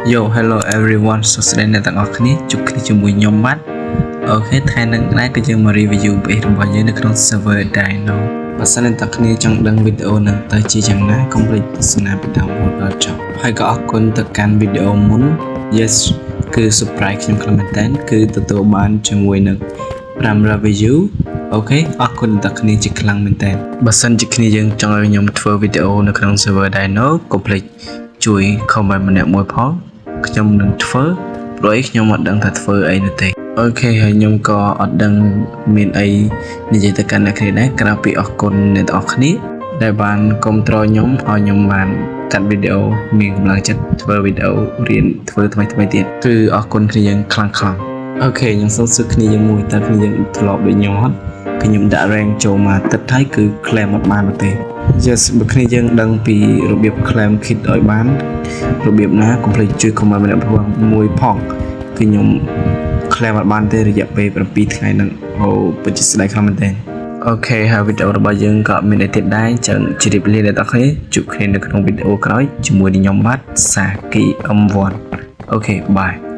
Yo, hello everyone. សួស្តីអ្នកទាំងអស់គ្នាជួបគ្នាជាមួយខ្ញុំបាទ okay ថ្ងៃនេះដែរគឺយើងមក review base របស់យើងនៅក្នុង server Dino។ បើសិនអ្នកទាំងគ្នាចង់ដឹងវីដេអូនឹងទៅជាយ៉ាងណាកុំភ្លេចទស្សនាពីដើមរហូតដល់ចប់ហើយក៏អរគុណទៅកាន់វីដេអូមុន yes គឺ surprise ខ្ញុំខ្លាំងមែនតើគឺទទួលបានជាមួយនឹង500 view. Okay អរគុណដល់គ្នាជាខ្លាំងមែនតើបើសិនជាគ្នាយើងចង់ឲ្យខ្ញុំធ្វើវីដេអូនៅក្នុង server Dino កុំភ្លេចជួយ comment ម្នាក់មួយផងខ្ញុំនឹងធ្វើព្រោះអីខ្ញុំអត់ដឹងថាធ្វើអីនោះទេokay ហើយខ្ញុំក៏អត់ដឹងមានអីនិយាយទៅកាន់អ្នកគ្នាដែរក្រៅពីអរគុណអ្នកទាំងអស់គ្នាដែលបានគ្រប់គ្រងខ្ញុំឲ្យខ្ញុំបានកាត់វីដេអូមានកម្លាំងចិត្តធ្វើវីដេអូរៀនធ្វើថ្មីថ្មីទៀតគឺអរគុណគ្នាយើងខ្លាំងខ្លាំង okay ខ្ញុំសូមសួរគ្នាយើងមួយតើគ្នាយើងធ្លាប់ដូចខ្ញុំអត់គឺខ្ញុំដាក់ rank ចូលមកទឹកហើយគឺ claim អត់បាននោះទេ Yes បើគ្នាយើងដឹងពីរបៀប claim kit ឲ្យបានរបៀបណាកុំភ្លេចជួយ comment ម្នាក់ផងមួយផងគឺខ្ញុំ claim អត់បានទេរយៈពេល7ថ្ងៃហ្នឹងអូពិតជាស្ដាយខ្លាំងមែនទែន okay ហើយវីដេអូរបស់យើងក៏មានអីទៀតដែរអញ្ចឹងជម្រាបលាអ្នកទាំងអស់គ្នាជួបគ្នានៅក្នុងវីដេអូក្រោយជាមួយនឹងខ្ញុំបាទសាគី M1. Okay, bye.